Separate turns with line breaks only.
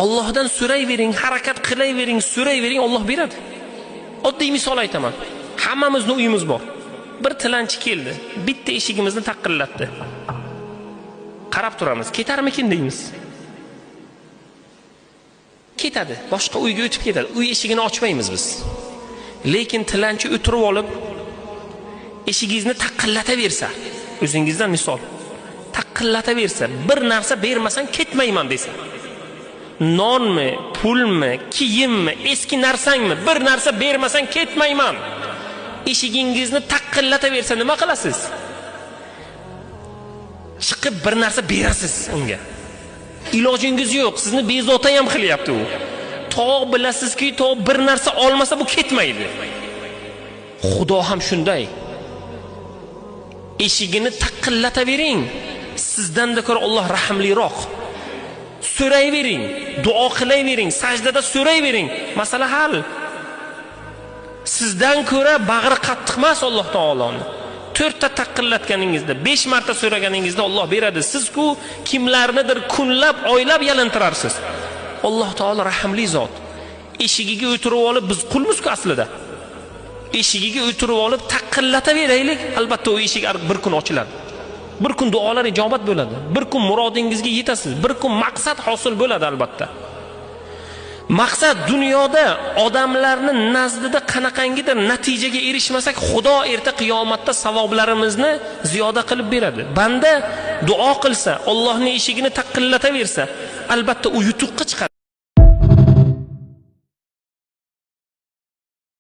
Allohdan so'rayvering, harakat qilayvering, so'rayvering, Alloh beradi. Oddiy misol aytaman. Hammamizni uyimiz bor. Bir tilanchi keldi, bitta eshigimizni taqillatdi. Qarab turamiz, ketarmikin deymiz. Ketadi, boshqa uyga o'tib ketadi. Uy eshigini ochmaymiz biz. Lekin tilanchi o'tirib olib eshigingizni taqillataversa, o'zingizdan misol, taqillataversa, bir narsa bermasang ketmayman desa, nonmi, pulmi, kiyimmi, eski narsangmi, bir narsa bermasang ketmayman. Eshigingizni taqillataversa nima qilasiz? Chiqib bir narsa berasiz unga. Ilojingiz yo'q, sizni bezovta ham qilyapti u. To bilasizki, to bir narsa olmasa bu ketmaydi. Xudo ham shunday. Eshigini taqillatavering. Sizdan-da ko'ra Alloh rahimliroq. So'rayvering, duo qilayvering, sajdada so'rayvering. Masala hal. Sizdan ko'ra bag'ri qattiq emas Alloh taoloni. 4 ta taqillatganingizda, 5 marta so'raganingizda Alloh beradi. Siz-ku kimlarnidir kunlab, oylab yalintirarsiz. Alloh taolo rahimli zot. Eshigiga o'tirib olib, biz qulmiz-ku aslida. Eshigiga o'tirib olib taqillataveraylik, albatta u eshik bir kun ochiladi. Bir kun duolar ijobat bo'ladi. Bir kun murodingizga yetasiz. Bir kun maqsad hosil bo'ladi albatta. Maqsad dunyoda odamlarni nazdida qanaqangidir natijaga erishmasak, Xudo erta qiyomatda savoblarimizni ziyoda qilib beradi. Banda duo qilsa, Allohning eshigini taqillataversa, albatta u yutuqqa chiqadi.